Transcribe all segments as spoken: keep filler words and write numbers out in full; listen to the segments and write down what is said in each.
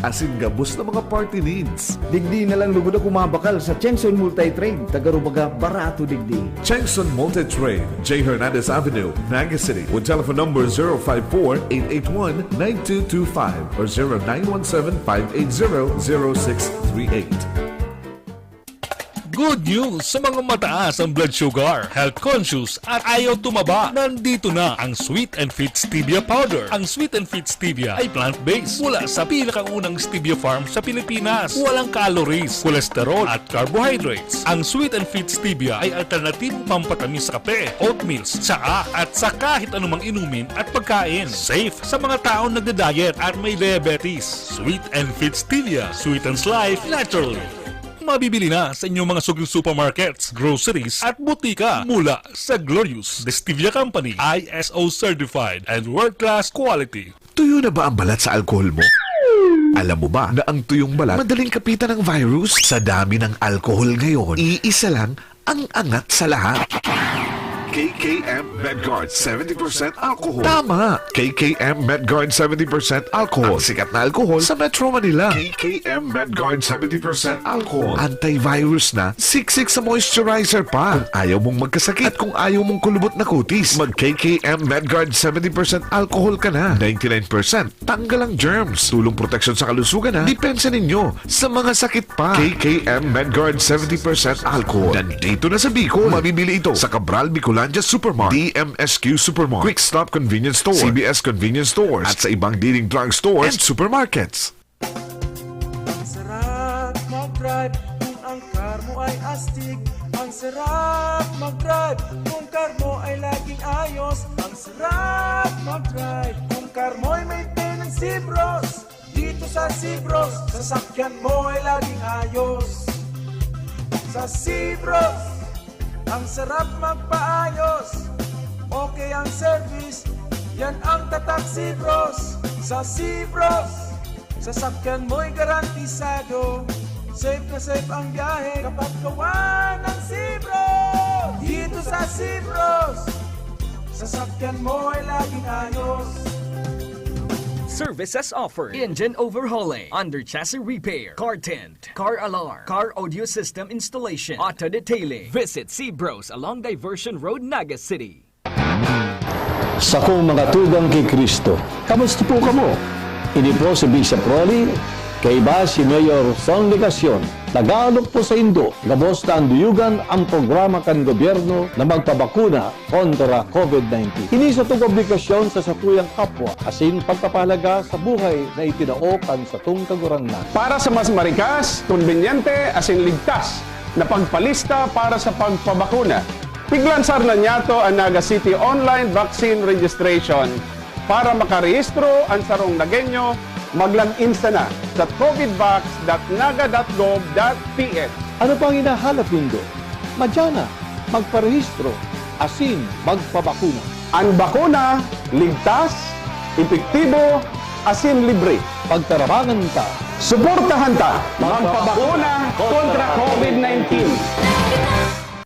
asin gabos na mga party needs. Digdi na lang lugod ako mabakal sa Chengson Multi-Trade, taga Rubaga, barato digdi. Chengson Multi-Trade, J Hernandez Avenue, Naga City, with telephone number zero five four, eight eight one, nine two two five or zero nine one seven, five eight zero, zero six three eight. Good news sa mga mataas ang blood sugar, health conscious at ayaw tumaba. Nandito na ang Sweet and Fit Stevia Powder. Ang Sweet and Fit Stevia ay plant-based. Mula sa pinakaunang stevia farm sa Pilipinas. Walang calories, cholesterol at carbohydrates. Ang Sweet and Fit Stevia ay alternatibong pampatamis sa kape, oatmeal, tsaa at sa kahit anumang inumin at pagkain. Safe sa mga taong nagda-diet at may diabetes. Sweet and Fit Stevia sweetens life naturally. Mabibili na sa inyong mga suging supermarkets, groceries, at butika mula sa Glorious, the Stevia Company, I S O certified and world-class quality. Tuyo na ba ang balat sa alkohol mo? Alam mo ba na ang tuyong balat madaling kapitan ng virus? Sa dami ng alkohol ngayon, iisa lang ang angat sa lahat. K K M MedGuard seventy percent alcohol. Tama! K K M MedGuard seventy percent alcohol. Ang sikat na alkohol sa Metro Manila. K K M MedGuard seventy percent alcohol. Antivirus na, siksik sa moisturizer pa. Kung ayaw mong magkasakit at kung ayaw mong kulubot na kutis, mag K K M MedGuard seventy percent alcohol ka na. Ninety-nine percent tanggal ang germs. Tulong proteksyon sa kalusugan na. Depensa ninyo sa mga sakit pa. K K M MedGuard seventy percent alcohol. Nandito na sa Bicol. Mabibili ito sa Cabral Bicolandia Supermart, D M S Q Supermart, Quick Stop Convenience Store, C B S Convenience Stores, at sa ibang leading drugstores and supermarkets. Ang sarap mag-drive kung ang car mo ay astig. Ang sarap mag-drive kung car mo ay laging ayos. Ang sarap mag-drive kung car mo ay maintain ng Sibros. Dito sa Sibros, sasakyan mo ay laging ayos. Sa Sibros, ang sarap magpaayos. Okay ang service, yan ang tatak Sibros. Sa Sibros, sasakyan mo'y garantisado. Safe na safe ang biyahe kapag gawa ng Sibros. Dito sa Sibros, sasakyan mo ay laging ayos. Services offered: engine overhauling, under chassis repair, car tint, car alarm, car audio system installation, auto detailing. Visit Sibros along Diversion Road, Naga City. Sakong mga tugang ki Cristo, kamusta po kamo? Ini po si Bishop Rolly, kaiba si Mayor Son Legacion. Nag-aalok po saindo, gabos na anduyugan ang programa kan gobyerno na magpabakuna kontra COVID nineteen. Ini satong obligasyon sa satuyang kapwa, asin pagpapahalaga sa buhay na itinao kan satong Kagurangnan. Para sa mas marikas, kombinyente, asin ligtas na pagpalista para sa pagpabakuna, piglansar na niyato an Naga City Online Vaccine Registration. Para makarehistro an sarong Nagueño, mag-log in sana sa covidvax dot naga dot gov dot P H. Ano pa ang hinahanap nindo? Madya na, magparehistro, asin magpabakuna. An bakuna, ligtas, epektibo, asin libre. Pagtarabangan ta. Suportahan ta. Magpabakuna kontra COVID nineteen.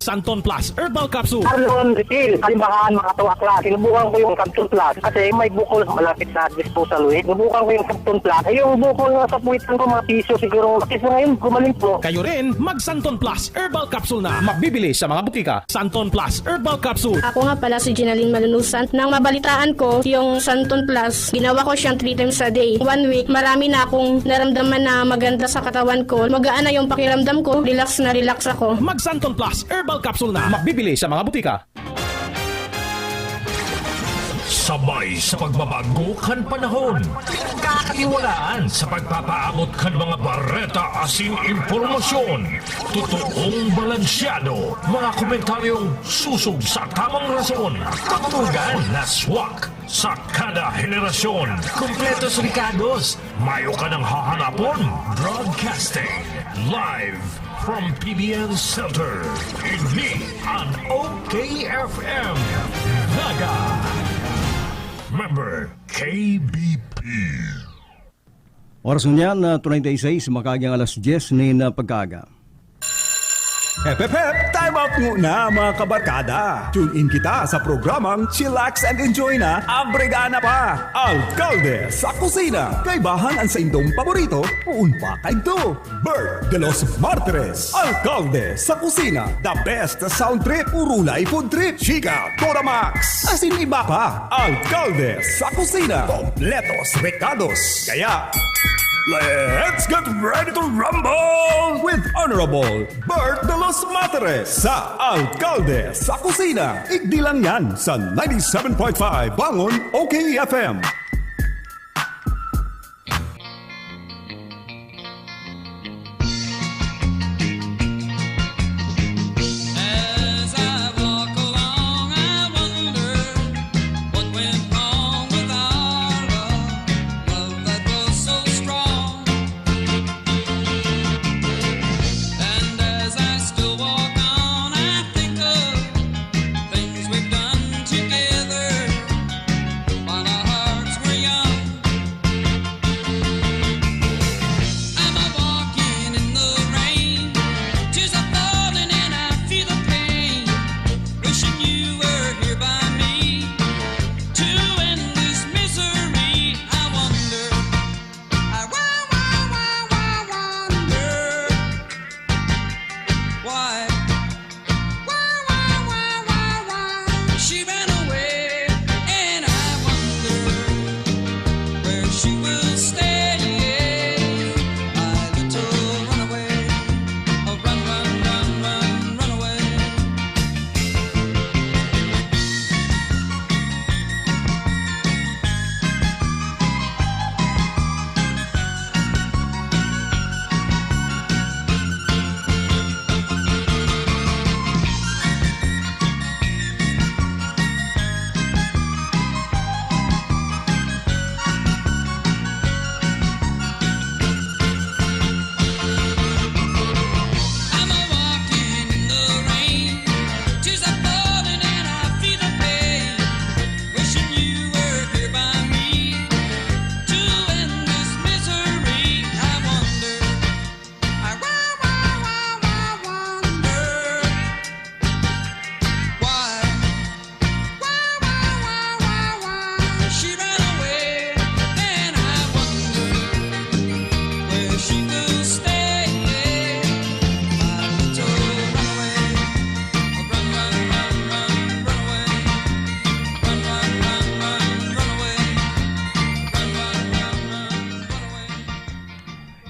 Santon Plus Herbal Capsule. Arlon Refill, Kalimbahan, Makato, Aklan. Sinubukan ko yung Santon Plus kasi may bukol malapit sa disposal weight. Sinubukan ko yung Santon Plus. Eh, yung bukol nga sa puwitan ko, mga piso siguro. Kasi ngayon, gumaling po. Kayo rin, mag Santon Plus Herbal Capsule na. Mabibili sa mga butika. Santon Plus Herbal Capsule. Ako nga pala si Ginaline Malunusan. Nang mabalitaan ko yung Santon Plus, ginawa ko siyang three times a day. One week, marami na akong naramdaman na maganda sa katawan ko. Magaan na yung pakiramdam ko. Relax na relax ako. Mag Santon Plus Herbal Capsule na. Mabibili sa mga butika. Sabay sa pagbabago kan panahon, kakatiwalaan sa pagpapaabot kan mga bareta asin impormasyon. Totoong balansyado, mga komentaryong susog sa tamang rason. Tugtugan na swak sa kada henerasyon. Kompletos rekados, mayo ka nang hahanapon. Broadcasting live from P B N Center. Ini an O K F M Naga. Member K B P. Oras ngunyan na treinta y seis, makaagang alas dyes nin, ah, pagkaaga. Hep, hep, hep! Time out muna, mga kabarkada! Tune in kita sa programang Chillax and Enjoy na, Abregana pa! Alkalde sa Kusina! Kaibahan an saindong paborito, poon pa kaidto! Bert de los Martires, Alkalde sa Kusina! The best sound trip, urulay food trip, chika, Dora Max! Asin iba pa! Alkalde sa Kusina! Kompletos rekados! Kaya, let's get ready to rumble with Honorable Bert de los Materes sa Alkalde sa Kusina. Igdi lang yan sa ninety-seven point five Bangon O K F M. As I walk along, I wonder what went wrong with our love, love that was so strong. And as I still walk on, I think of things we've done together while our hearts were young. I'm a walking in the rain, tears are falling and I feel the pain. Wishing you were here by me to end this misery. I wonder, I wa- wa- wa- wa- wonder why. Wa- wa- wa- wa- wa- she ran away, and I wonder where she will stay. My little runaway, a run, run, run, run, runaway. I'm a walking in the rain, tears are falling and I feel the pain. Wishing you were here by me to end this misery. I wonder, I wa- wa- wa- wa- wonder why. Wa- wa- wa- wa- wa- she ran away, and I wonder where she will stay. My little runaway, run, run, run, run, runaway. Run, run, run, run, runaway. Run, run, run, run, runaway.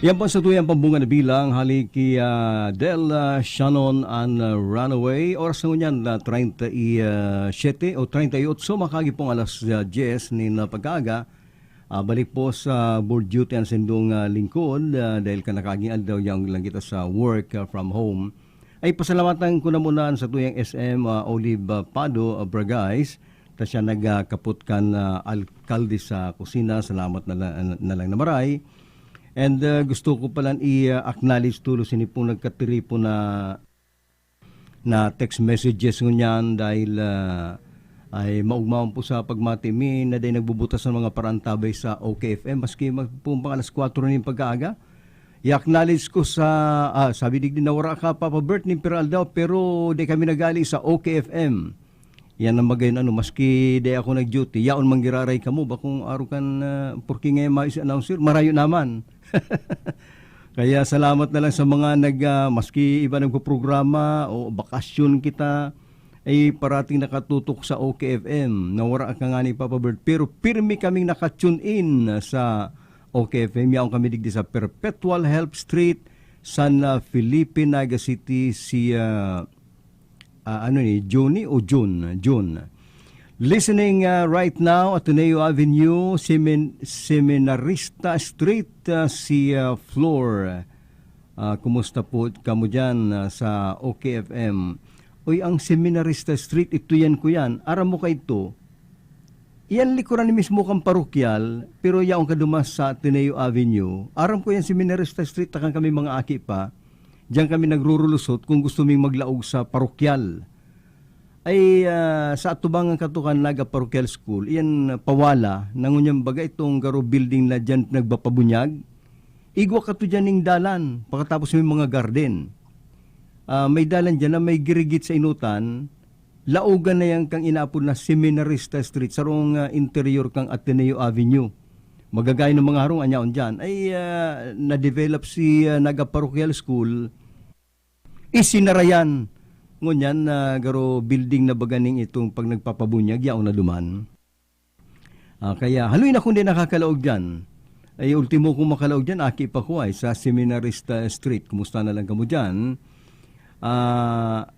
Yan po sa tuyang pambunga na bilang hali ki, ah, Del, ah, Shannon an, ah, Runaway. Oras na ngunyan na treinta y siete o treinta y ocho, makagi pong alas, ah, diyes nin, ah, pagkaaga. Ah, balik po sa board duty an sindong, ah, lingkod, ah, dahil kan nakaging aldaw, yaon lang kita sa work, ah, from home. Ay, pasalamatan ko na muna an satuyang S M, ah, Olive, ah, Pado, ah, Bragais, ta siya nagkapot kan, ah, alkalde sa kusina. Salamat na la-, na lang na maray. And, ah, gusto ko palan i-acknowledge tolos ini pong nagkatiripon na, na text messages ngunyan dahil, ah, ay maugmaon po sa pagmati mi na dai nagbubutas ng mga paraantabay sa O K F M maski mag-, pong pang alas kwatro nin pagkaaga. I-acknowledge ko sa, ah, sabi digdi na wara ka, Papa Bert, nin pira aldaw, pero di kami nagali sa O K F M. Yan ang magayon, ano, maski di ako nag-duty, yaon man giraray kamo, bakong araw kan, ah, porke ngayon mayo si announcer, marayo naman. Kaya salamat na lang sa mga nag, ah, maski iba nagpoprograma o bakasyon kita, ay parating nakatutok sa O K F M. Nawara ka nga ni Papa Bert, pero pirmi kaming naka-tune in sa O K F M. Yaon kami digdi sa Perpetual Help Street, San, ah, Felipe, Naga City, si, ah, ah, ano ni, Juni o June? June. Listening, ah, right now, Ateneo Avenue, Semin-, Seminarista Street, ah, si, ah, Flor. Ah, kumusta po kamo dyan, ah, sa O K F M? Uy, ang Seminarista Street, ito yan ko yan. Aram mo ka ito? Iyan likuran ni mismo kan parokyal, pero yaon ka duman sa Ateneo Avenue. Aram ko yan, Seminarista Street, takan kami mga aki pa. Diyan kami nagrurulusot kung gusto ming maglaog sa parokyal. Ay, ah, sa atubangan katukan Naga Parochial School, iyan, ah, pawala, na ngunyan baga itong garo building na diyan nagbapabunyag. Igwa ka to diyan ning dalan, pakatapos may mga garden. Ah, may dalan diyan na may girigit sa enotan, laogan na yan kang inaapod na Seminarista Street, sarong, ah, interior kang Ateneo Avenue. Magagay ng mga harong, anyaon diyan. Ay, ah, na-develop si, ah, Naga Parochial School, isinarayan. Ngunyan, ah, garo building na baga ning itong pag nagpapabunyag, yaon na duman. Ah, kaya haloy na kundi nakakalaog diyan. Ay, ultimo kong makalaog diyan, aki pa ko ay sa Seminarista Street. Kumusta na lang kamo diyan? Ah,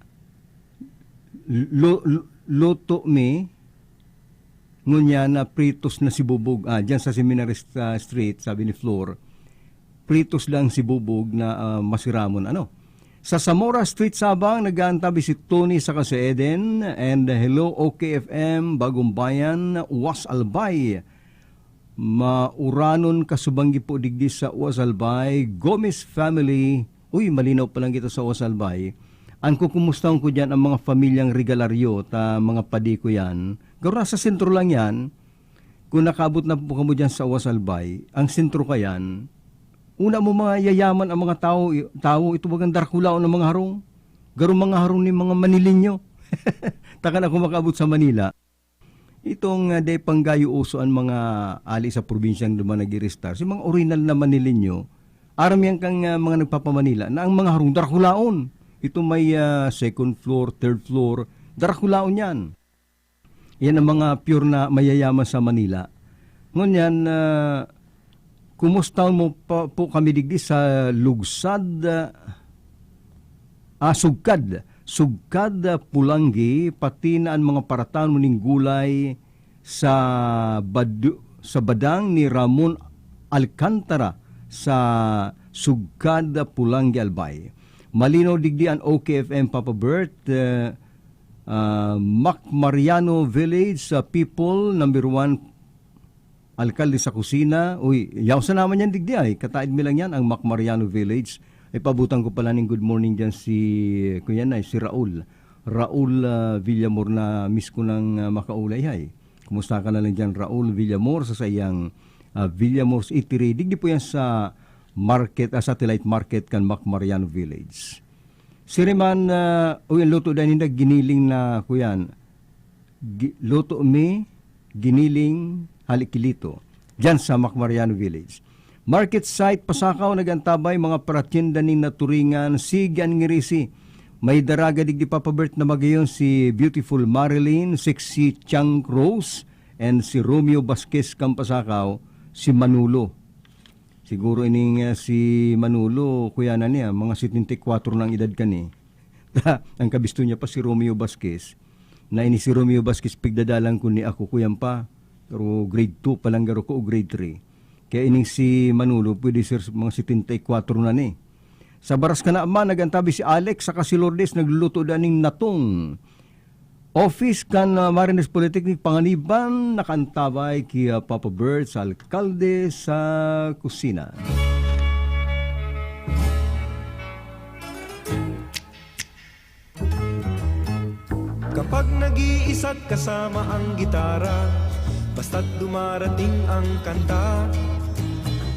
lo-, lo-, luto mi, ngunyan na pritos na sibubog. Ah, diyan sa Seminarista Street, sabi ni Flor, pritos lang sibubog na, ah, masiramon. Ano? Sa Zamora Street, Sabang, nag-aantabi si Tony saka si Eden. And hello, O K F M, Bagong Bayan, Uwas Albay. Mauranon kasubanggi po digdi sa Uwas Albay, Gomez family. Uy, malinaw pa lang kita sa Uwas Albay. Ang kukumustahon ko diyan ang mga pamilyang Regalaryo ta mga padi ko yan. Garo nasa sentro lang yan. Kung nakaabot na po kamo diyan sa Uwas Albay, ang sentro ka yan, una mo mga yayaman ang mga tao, tao, ito bagang darakulaon ng mga harong. Garo mga harong ni mga Manileño. Takan ako makaabot sa Manila. Itong, ah, dai panggayo uso an mga ali sa probinsyang duman nag-irestar, si mga orihinal na Manileño, aram yan kang, ah, mga nagpapamanila na ang mga harong darakulaon. Ito may, ah, second floor, third floor, darakulaon yan. Yan ang mga pure na mayayaman sa Manila. Ngunyan, ah, kumusta mo pa po kami digdi sa Lugsad, ah, ah, Sugkad. Sugkad, ah, Pulanggi, pati na an mga parataon ning gulay sa badu-, sa badang ni Ramon Alcantara sa Sugkad, ah, Pulanggi, Albay. Malinaw digdi an O K F M, Papa Bert, ah, ah, Mac Mariano Village, sa People, number one, alkalde sa kusina. Uy, yaw sa naman yan, digdi ay. Kataid mi lang yan, ang Mac Mariano Village. Ay, pabutan ko pala ning good morning dyan si, kuya na, si Raul. Raul, ah, Villamor na miss ko nang, ah, makaulay, hay. Kumusta ka na lang dyan, Raul Villamor, sa saiyang, ah, Villamor's Eatery. Digdi po yan sa market, ah, satellite market kan Mac Mariano Village. Siriman, ah, uy, ang luto dahil ninda, giniling na, kuyan. Gi-, luto mi, giniling, halikilito. Diyan sa Mac Mariano Village. Market site, Pasakaw, nag-antabay, mga paratyenda nin naturingan, sige an ngirisi. May daraga digdi, Papa Bert, na magayon si Beautiful Marilyn, Sexy Chang Rose, and si Romeo Vasquez kan Pasakaw, si Manolo. Siguro ining, ah, si Manolo, kuya na niya, mga setenta y kuwatro na ang edad kani. Ang kabisto niya pa si Romeo Vasquez, na ini si Romeo Vasquez, pigdadalan ko ni ako, kuyan pa. Pero grade two pa lang garo ko o grade three. Kaya ining si Manolo, pwede ser mga setenta y kuwatro na ni. Sa Baras Kanaan man, nag-antabi si Alex, saka si Lourdes, nagluluto daning natong. Office kan, ah, Marines Polytechnic Panganiban, nakaantabay ki, ah, Papa Bert sa alkalde sa kusina. Kapag nag-iisa't kasama ang gitara, basta't dumarating ang kanta,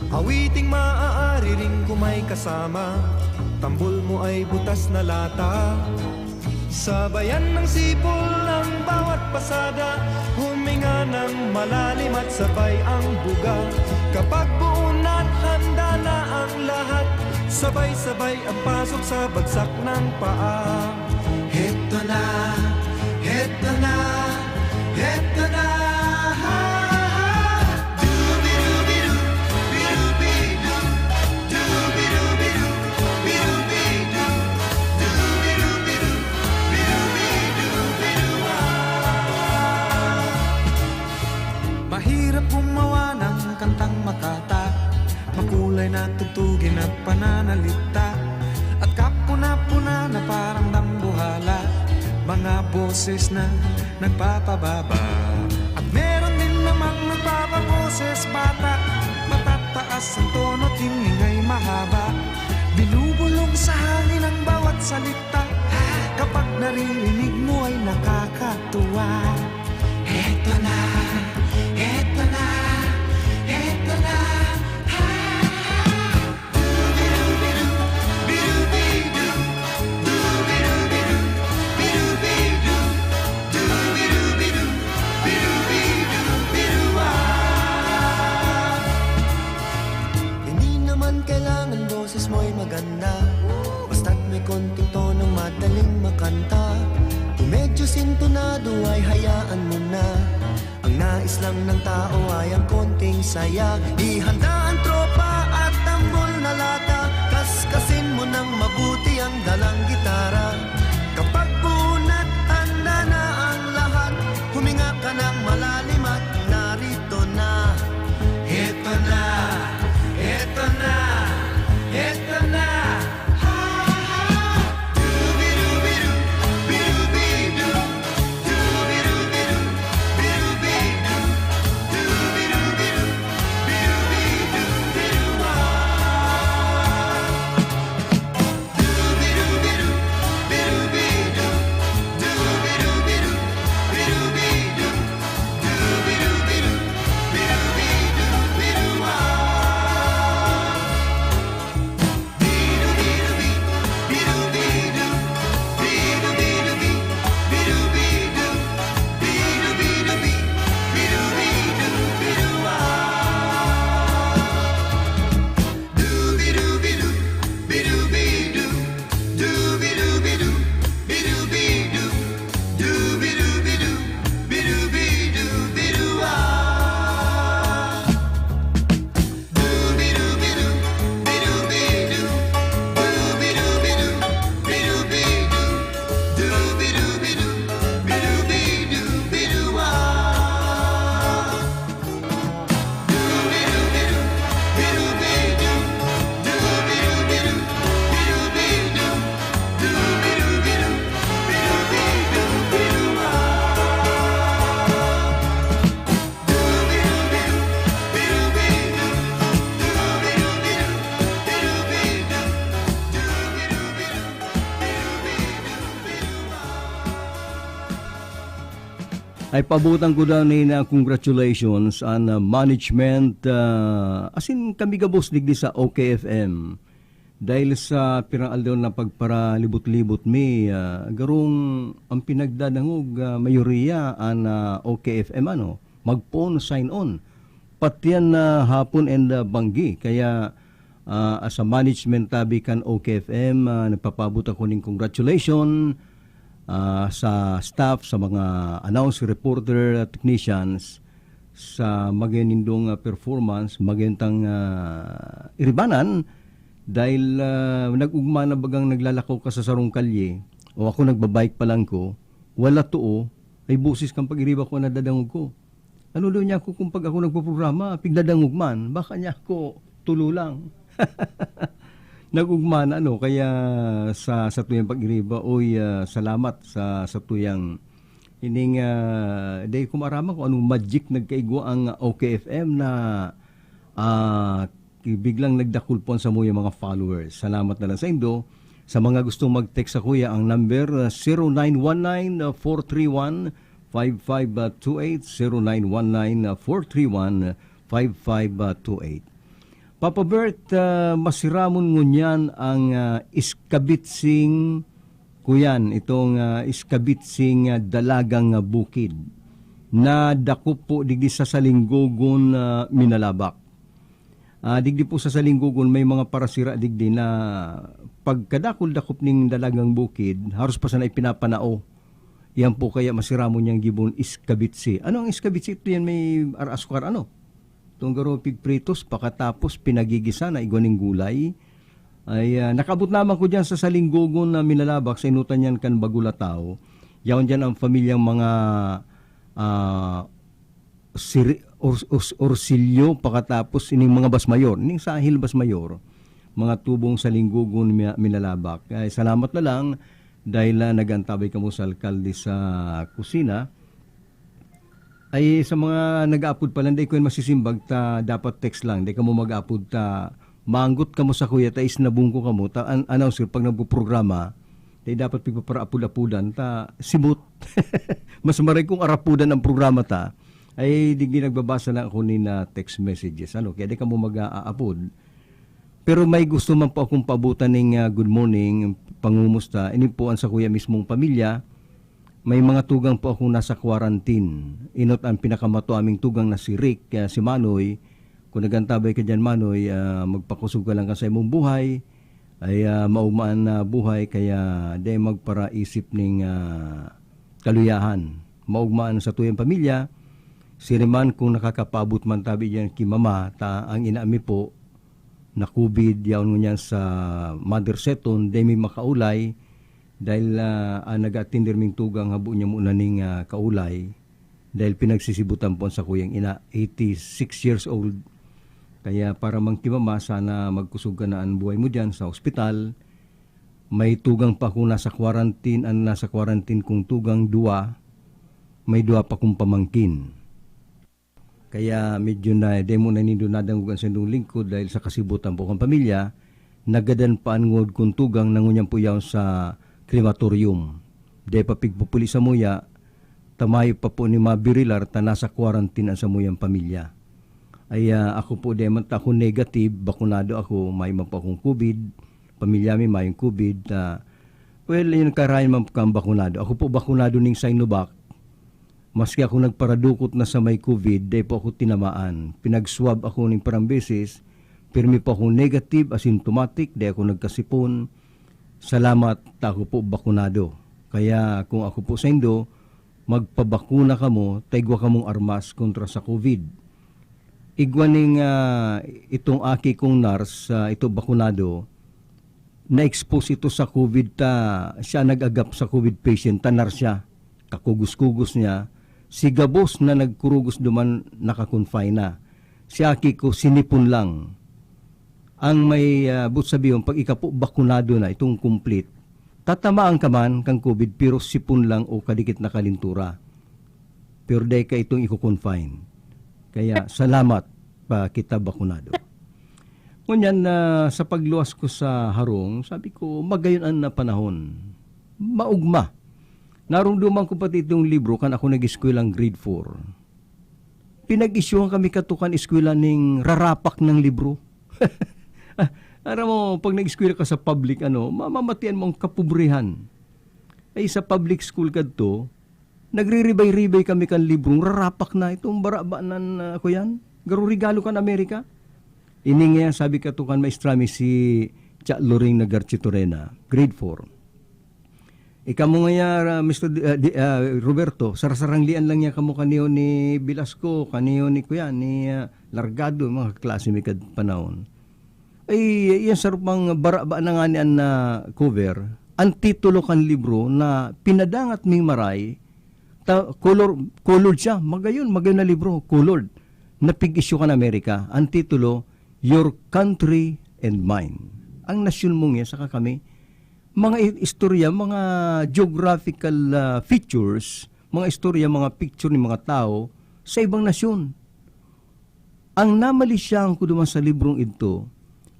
awiting maaari ring kumay kasama, tambol mo ay butas na lata. Sabayan ng sipol ang bawat pasada, huminga ng malalim at sabay ang buga. Kapag buo na't handa na ang lahat, sabay-sabay ang pasok sa bagsak ng paa. Heto na, heto na, heto na. Dubirubiru, birubidu, dubirubiru, birubidu, dubirubiru, birubidu, biruwa. Mahirap gumawa ng kantang makata, makulay na tugtugin at pananalita, at kapuna-puna na parang dambuhala, mga boses na nagpapababa. At meron din namang nagpapaboses bata, matataas ang tono at hingingay mahaba. Binubulong sa hangin ang bawat salita, kapag naririnig mo ay nakakatuwa. Heto na, heto na, heto na. Ha, ha. Dubirubiru, birubidu, dubirubiru, Ang boses mo'y maganda. Basta't may konting tonong madaling makanta. Kung medyo sintonado ay hayaan mo na. Ang nais lang ng tao ay ang konting saya. Ihanda ang tropa at tambol na lata. Kaskasin mo ng mabuti ang dalang gitara. Kapag buo na't handa na ang lahat, huminga ka ng malalim at narito na. Ito na, ito na, ito na. Ay, paabotan ko daw ni na congratulations an, ah, management, ah, asin kami gabos digdi sa O K F M. Dahil sa pirang aldaw na pagparalibot-libot mi, ah, garong ang pinagdadangog, ah, mayoriya an, ah, O K F M, ano, mag-phone sign on. Patian na hapon and, ah, banggi. Kaya, ah, as a management tabi kan O K F M, ah, nagpapaabot ako ning congratulation, ah, sa staff, sa mga announcer, reporter, at technicians sa magayon nindong, ah, performance, magayon tang, ah, iribanan dahil, ah, nag-ugma na bagang naglalakaw ka sa sarong kalye o ako nagbabike pa lang ko, wala too, ay boses kan pag-iriba ko an nadadangog ko. Ano daw niya ako kung pag ako nagpoprograma, pigdadangog man, baka niya ako tulo lang. Nag-ugma na, ano, kaya sa, sa tuyang pag-iriba, oy, ah, salamat sa, sa tuyang ining, ah, dai ko maaraman kung anong magic nagkaigwa ang O K F M na, ah, biglang nagdakul po ang samuyang mga followers. Salamat na lang sa indo. Sa mga gustong mag-text sa kuya, ang number, ah, zero nine one nine, four three one, five five two eight, zero nine one nine, four three one, five five two eight. Papa Bert, ah, masiramon ngunyan ang, ah, Iskabitsing, kuyan, itong, ah, Iskabitsing, ah, dalagang, ah, bukid. Nadakop po digdi sa Salinggogon, ah, Minalabac. Ah, digdi po sa Salinggogon, may mga parasira digdi na pagkadakul-dakop ning dalagang bukid, haros pa sana ipinapanao. Yan po kaya masiramon niyang gibon iskabitsi. Ano ang iskabitsi? Ito yan may ar-, asukar, ano? Itong garo pigpritos, pakatapos pinagigisa na igwa ning gulay. Ay, ah, nakaabot naman ko dyan sa Salinggogon na Minalabac, sa inutan niyan kan Bagulataw. Yaon dyan ang pamilyang mga, ah, Siri-, Ors-, Ors-, Orsilio, pakatapos ining mga Basmayor, ining Sahil Basmayor, mga tubong Salinggogon, Mi-, Minalabac. Ay, salamat na lang dahil, ah, nag-antabay kamo sa alkalde sa kusina. Ay, sa mga nag-aapod pa lang, dai ko yan masisimbag, ta dapat text lang. Dai kamo mag-aapod ta maanggot kamo sa kuya, ta isnabong ko kamo, ta an-, announcer, pag nagpoprograma, dai dapat pigpaparaapod-apodan, ta sibot. Mas maray kung arapodan ang programa ta, ay digdi nagbabasa lang ako ni na text messages. Ano, kaya dai kamo mag-aapod. Pero may gusto man po akong paabutan ning, ah, good morning, pangumusta. Ini po ang sa kuya mismong pamilya. May mga tugang po akong nasa quarantine. Inot ang pinakamato aming tugang na si Rick, ah, si Manoy, Kung nag-antabay ka diyan, Manoy, ah, magpakosog ka lang kan saimong buhay, ay, ah, maogma an, ah, buhay, kaya dai magparaisip ning, ah, kaluyahan. Maogma an satuyang pamilya, siring man kung nakakapaabot man tabi diyan ki mama, ta ang ina mi po, na-COVID, yaon ngunyan sa Mother Seton, dai mi makaulay, dahil, ah, an nag-aatender ming tugang habo niya muna ning, ah, kaulay, dahil pinagsisibutan po an sakuyang ina, eighty-six years old. Kaya para man ki mama, sana magkusog ka na an buhay mo diyan sa ospital. May tugang pa akong nasa quarantine, an nasa quarantine kong tugang, duwa, may duwa pa akong pamangkin. Kaya medyo na, dai mo na nindo nadangog an saindong lingkod dahil sa kasibutan po kan pamilya, nagadan pa an ngod kong tugang na ngunyan po yaon sa crematorium. Dai pa pigpupuli samuya, ta mayo pa po ni mabirilar ta nasa quarantine an samuyang pamilya. Ay, ah, ako po, dai man ta ako negative, bakunado ako, mayo man po akong COVID, pamilya mi mayong COVID, ah, well, yun, karayan man po kang bakunado. Ako po, bakunado ning Sinovac, maski ako nagparadukot na sa may COVID, dai po ako tinamaan. Pinag-swab ako ning parang beses, pirmi po akong negative, asymptomatic, dai ako nagkasipon. Salamat, ta ako po bakunado. Kaya kung ako po saindo, magpabakuna kamo, ta igwa kamong armas kontra sa COVID. Igwa ning, ah, itong aki kong nurse, ah, ito bakunado, na-expose ito sa COVID ta siya nag-agap sa COVID patient, ta nurse siya. Kakugos-kugos niya, si gabos na nagkurugos duman naka-confine na. Si aki ko, sinipon lang. Ang may, ah, but sabihon, pag ika po bakunado na, itong complete, tatamaan ka man kan COVID, pero sipon lang o kadikit na kalintura. Pero dai ka itong iko-confine. Kaya salamat pa kita bakunado. Ngunyan, ah, sa pagluwas ko sa harong, sabi ko, "Magayon an na panahon. Maugma." Narumduman ko pati itong libro kan ako nag-eskwela ng grade four. Pinag-isyuhan kami katukan eskwela ning rarapak ng libro. Ah, aram mo, pag nag-eskwela ka sa public, ano, mamamatian mo ang kapubrehan. Ay, sa public school kadto, nagriribay-ribay kami kan librong rarapak na itong baraba nan, ah, ako yan. Garo regalo kan Amerika. Ini nga, sabi katukan maestra mi si Cha Loring na Garchitorena, grade four. Ika mo nga ya, ah, Mister Di, ah, Di, ah, Roberto, sarsaranglian lang niya kamo kaniyo ni Velasco, kaniyo ni kuya, ni, ah, Largado, mga klase mi kad panahon. Ay, yan sarupang baraba na nga ni an, ah, cover. Ang titulo kan libro na pinadangat ming maray, ta, color, colored siya. Magayon, magayon na libro, colored. Napig-issue kan Amerika. Ang titulo, Your Country and Mine. Ang nasyon mong yan, saka kami. Mga i-, istorya, mga geographical, ah, features, mga istorya, mga picture ng mga tao sa ibang nasyon. Ang namalisyahan ko duman sa librong idto,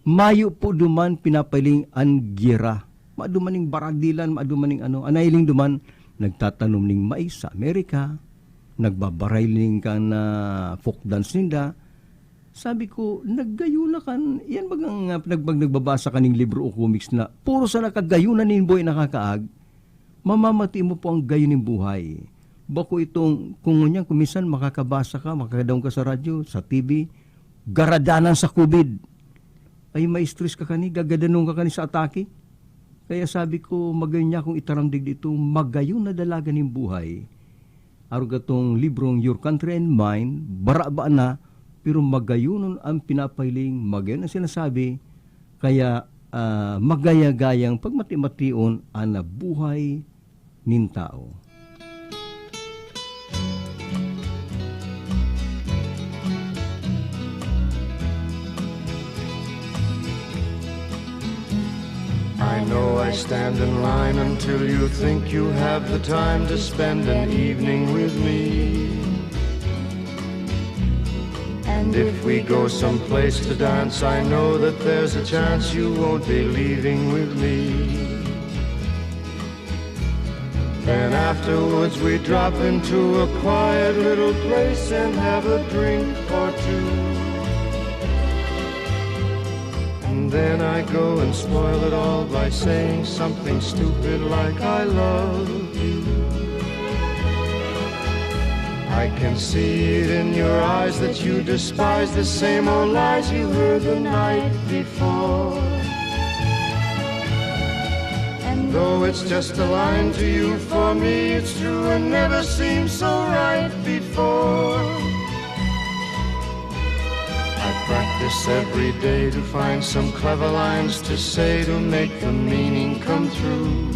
mayo po duman pinapahiling an giyera. Maduman ning baradilan, maduman ning ano, an nahiling duman, nagtatanom ning mais sa Amerika, nagbabaray ning kan, ah, folk dance ninda. Sabi ko, "Naggayo na kan, yan bagang, ah, nag-, pag nagbabasa ka ning libro o comics na puro sana kagayonan nin buhay nakakaag, mamamati mo po ang gayo nin buhay." Bako itong, kung ngunyan, kung minsan makakabasa ka, makakadaog ka sa radyo, sa T V, garadanan sa COVID. Ay, ma-stress ka kani, gagadanon ka kani sa atake. Kaya sabi ko, magayon niya akong itaram digdi itong magayon na dalaga nin buhay. Arog katong librong Your Country and Mine, baraba na, pero magayonon ang pinapahiling, magayon ang sinasabi, kaya, ah, magaya-gayang pagmati-mation an nabuhay nin tao. I know I stand in line until you think you have the time to spend an evening with me. And if we go someplace to dance, I know that there's a chance you won't be leaving with me. Then afterwards we drop into a quiet little place and have a drink or two. And then I go and spoil it all by saying something stupid like "I love you." I can see it in your eyes that you despise the same old lies you heard the night before. And though it's just a line to you, for me it's true and never seemed so right before. I practice every day to find some clever lines to say to make the meaning come through.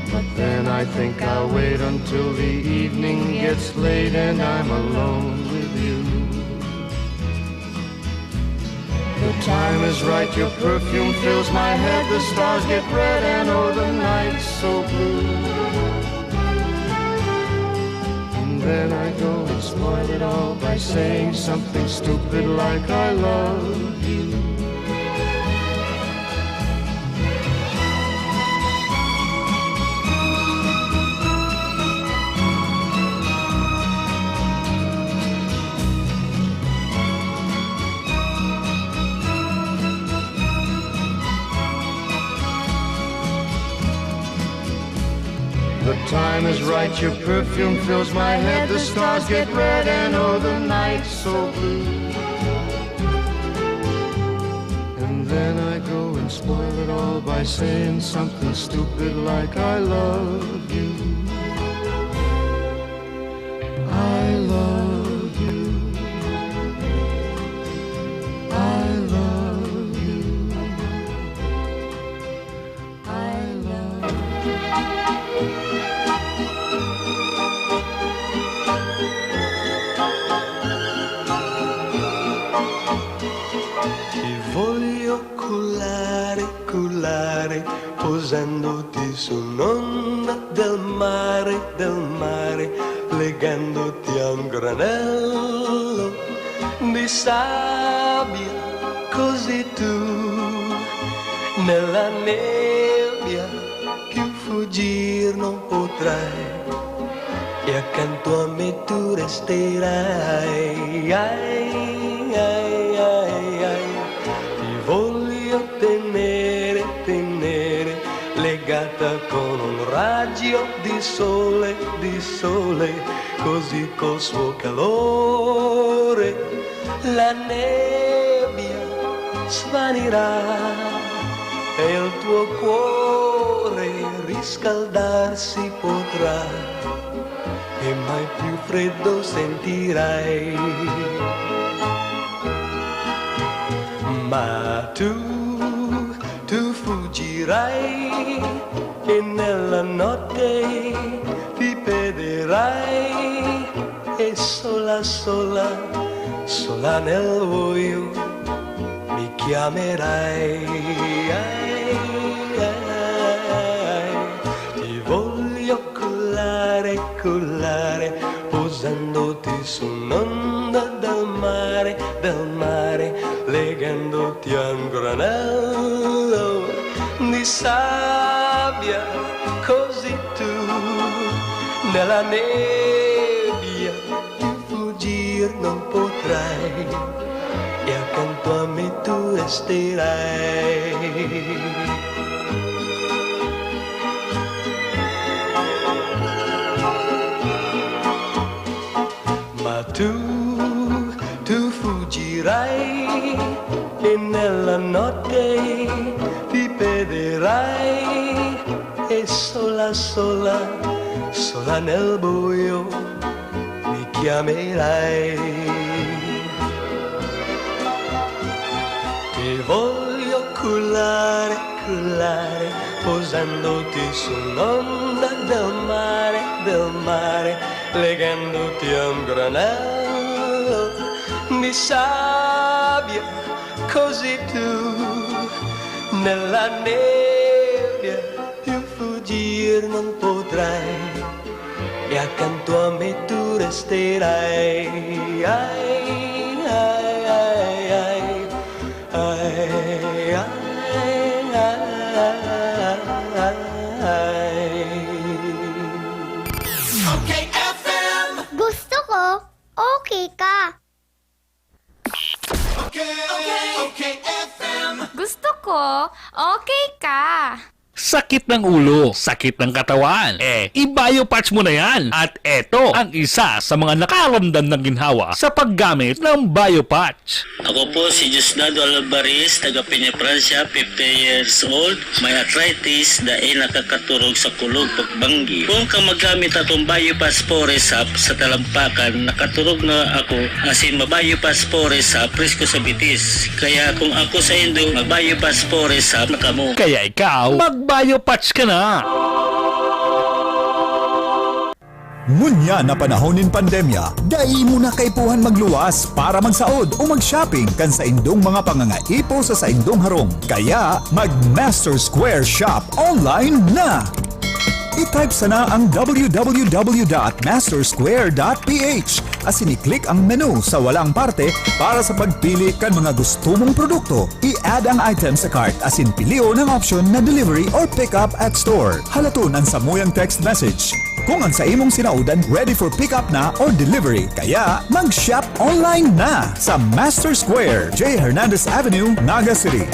But then I think I'll wait until the evening gets late and I'm alone with you. The time is right, your perfume fills my head, the stars get red, and oh, the night's so blue. And then I go and spoil it all by saying something stupid like I love you. The time is right, your perfume fills my head, the stars get red, and oh, the night's so blue. And then I go and spoil it all by saying something stupid like I love you. I love you. I love you. I love you. Ti voglio cullare, cullare, posandoti su un'onda del mare, del mare, legandoti a un granello di sabbia, così tu nella nebbia più fuggir non potrai, e accanto a me tu resterai. Ai, ai, ai, ai, ti voglio tenere, tenere, legata con un raggio di sole, di sole, così col suo calore la nebbia svanirà e il tuo cuore riscaldarsi potrà e mai più freddo sentirai. Ma tu, tu fuggirai e nella notte ti perderai e sola, sola, sola nel buio mi chiamerai. Ai, ai, ai, ti voglio cullare, cullare, posandoti su un'onda del mare, del mare, legandoti a un granello di sabbia, così tu nella nebbia più fuggir non potrai, e accanto a me tu resterai. Ma tu, tu fuggirai e nella notte ti perderai e sola, sola, sola nel buio mi chiamerai. Ti voglio cullare, cullare, posandoti su un'onda del mare, del mare, legandoti a un granello di sabbia, così tu nella nebbia più fuggir non potrai, e accanto a me tu resterai. Ai, ai, ai, ai. Ai, ai, ai, ai, ai. Okay F M. Gusto ko, okay ka. Okay, okay, okay F M. Gusto ko, okay ka. Sakit ng ulo, sakit ng katawan. Eh, i-Biopatch mo na yan. At eto ang isa sa mga nakaramdam ng ginhawa sa paggamit ng Biopatch. Ako po si Diosdado Alvarez, taga Peñafrancia, fifty years old, may arthritis, dai nakakaturog sa kulog pagbanggi. Kung ka magamit akong Biopatch Forest Hop sa talampakan, nakaturog na ako, asin ma-Biopatch Forest Hop, presko sa bitis. Kaya kung ako sa indo, mag-Biopatch Forest Hop na kamo. Kaya ikaw, mag-Biopatch ka na! Ngunyan na panahon nin pandemya, dai mo na kaipuhan magluwas para magsaod o mag-shopping kan saindong mga pangangaipo sa saindong harong. Kaya, mag-Master Square Shop online na! I-type sana ang w w w dot master square dot p h asin i-click ang menu sa walang parte para sa pagpili kan mga gusto mong produkto. I-add ang item sa cart asin pilion ang option na delivery or pick up at store. Halaton an samuyang text message kung ang sa imong sinaodan ready for pick up na or delivery. Kaya mag-shop online na sa Master Square, J Hernandez Avenue, Naga City.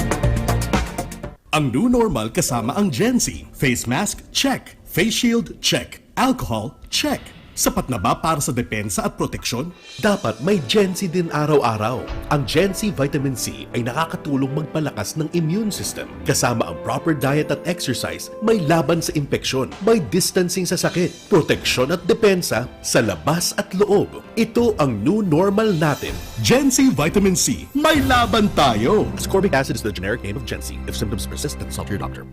Ang new normal kasama ang Gen Z. Face mask, check. Face shield, check. Alcohol, check. Sapat na ba para sa depensa at proteksyon? Dapat may Gen Z din araw-araw. Ang Gen Z Vitamin C ay nakakatulong magpalakas ng immune system, kasama ang proper diet at exercise, may laban sa impeksyon, may distancing sa sakit, proteksyon at depensa sa labas at loob. Ito ang new normal natin. Gen Z Vitamin C, may laban tayo! Ascorbic acid is the generic name of Gen Z. If symptoms persist, consult your doctor.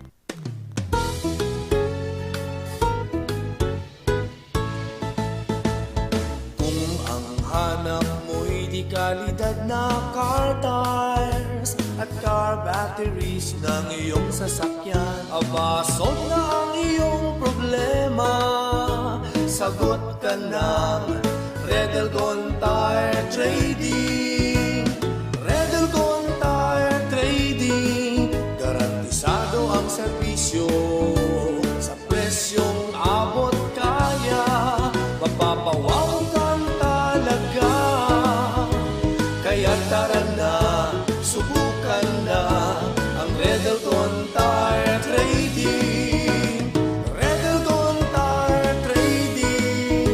Kung ang hanap mo'y de kalidad na car tires at car batteries ng iyong sasakyan, aba, solve na ang iyong problema. Sagot ka ng Red Elgon Tire Trading. Red Elgon Tire Trading, garantisado ang serbisyo sa presyong abot kaya, mapapawaw kan talaga. Kaya tara na, subukan na ang Red Elgon Tire Trading. Red Elgon Tire Trading.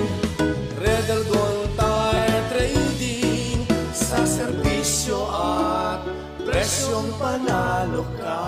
Red Elgon Tire Trading, sa serbisyo at presyong panalo ka.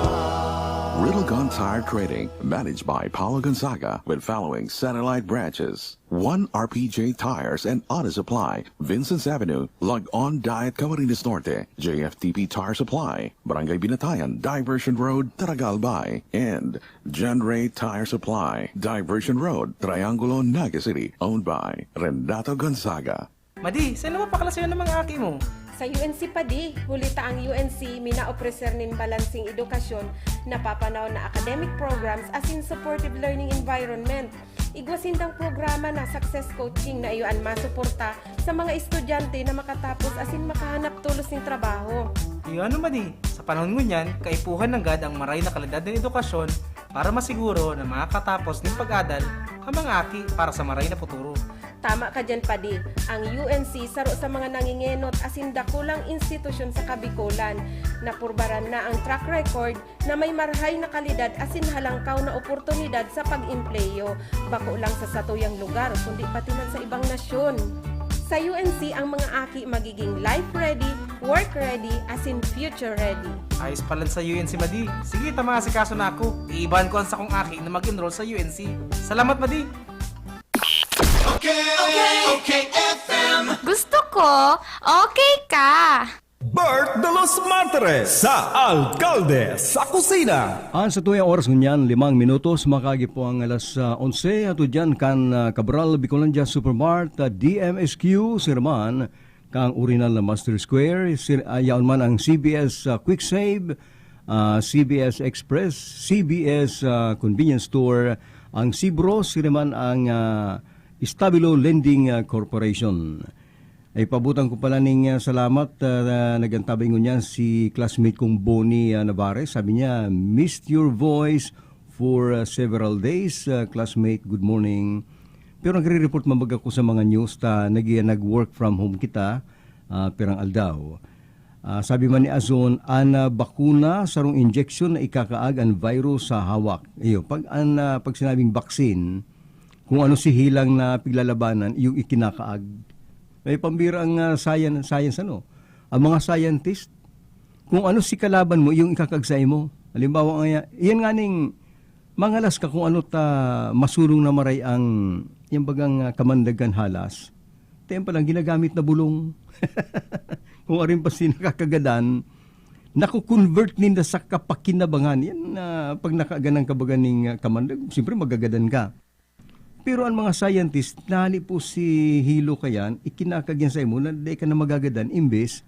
Riddlegon Tire Trading, managed by Paulo Gonzaga, with following satellite branches: One R P J Tires and Auto Supply, Vincent's Avenue, Log-On Diet, Camarines Norte; J F T P Tire Supply, Barangay Binatayan, Diversion Road, Taragal Bay; and John Ray Tire Supply, Diversion Road, Triangulo, Naga City, owned by Renato Gonzaga. Madi, saan na ba paklase ng mga aki mo? Sa U N C, Padi. Huli ta ang U N C minaopreser nin balanseng edukasyon, napapanahon na academic programs asin supportive learning environment. Igwa sindang programa na success coaching na iyo an masuporta sa mga estudyante na makatapos asin makahanap tolos nin trabaho. Iyo ano, Madi, sa panahon ngunyan, kaipuhan nanggad ang maray na kalidad nin edukasyon para masiguro na makakatapos nin pag-adal ang mga aki para sa maray na futuro. Tama ka diyan, Padi. Ang U N C saro sa mga nangingenot asin dakulang institusyon sa Kabikolan. Napurbaran na ang track record na may marhay na kalidad asin halangkaw na oportunidad sa pag-empleyo, bako lang sa satuyang lugar, kundi pati man sa ibang nasyon. Sa U N C, ang mga aki magiging life ready, work ready, asin future ready. Ayos palan sa U N C, Madi. Sige, ta maasikaso na ako. Iibahan ko ang sakong aki na mag-enroll sa U N C. Salamat, Madi! Okay, okay, okay, F M. Gusto ko, okay ka. Bert de los Martires sa Alkalde sa Kusina. An satuyang oras ngunyan, limang minutos, makaagi po ang alas, ah, onse. Ato diyan kan, ah, Cabral Bicolandia Supermart, ah, D M S Q, sirman, kang orihinal na Master Square, sir, ah, yaon man ang C B S, ah, Quick Save, ah, C B S Express, C B S, ah, Convenience Store, ang Sibro, sirman ang, ah, Estabilo Lending, ah, Corporation. Ay, pabutan ko pala ning, ah, salamat, ah, na nag-antabay ngunyan si classmate kong Bonnie, ah, Navarez. Sabi niya, "Missed your voice for, ah, several days, ah, classmate. Good morning." Pero nagre-report man baga ako sa mga news ta nag-, nag-work from home kita, ah, pirang aldaw. Ah, sabi man ni Azon, an, ah, bakuna, sarong injection na ikakaag an virus sa hawak. Iyo, pag an, ah, pag sinabing vaccine, kung ano si hilang na piglalabanan, yung ikinakaag. May pambira ang, ah, science, science, ano? Ang mga scientist, kung ano si kalaban mo, yung ikakaag sa imo. Halimbawa nga, yan nga ning mangalas ka kung ano ta masulong na maray ang, yung bagang, ah, kamandagan halas. Tempa lang, ginagamit na bulong. Kung arin pa si nakakagadan, naku-convert ninda sa kapakinabangan. Yan, ah, pag nakaganan ka baga ning, ah, kamandag, siyempre magagadan ka. Pero ang mga scientist, nani po si hilo ka yan, ikinakag yan sa imo, na di ka na magagadan, imbes,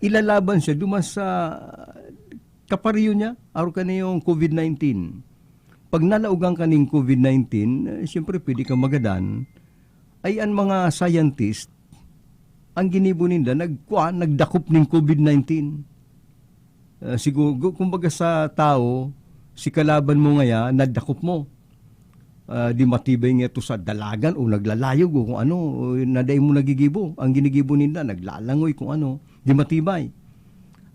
ilalaban siya, duman sa kapariyo niya, araw ka na yung covid nineteen. Pag nalaogan ka ning covid nineteen, eh, siyempre pwede kang magadan. Ay ang mga scientist, ang ginibo ninda, nagkuha, nagdakop ning covid nineteen. Ah, siguro, kumbaga sa tao, si kalaban mo ngaya, nadakop mo. Ah, di matibay nga ito sa dalagan o naglalayog o kung ano, o na dai mo nagigibo. Ang ginigibo ninda, naglalangoy kung ano, di matibay.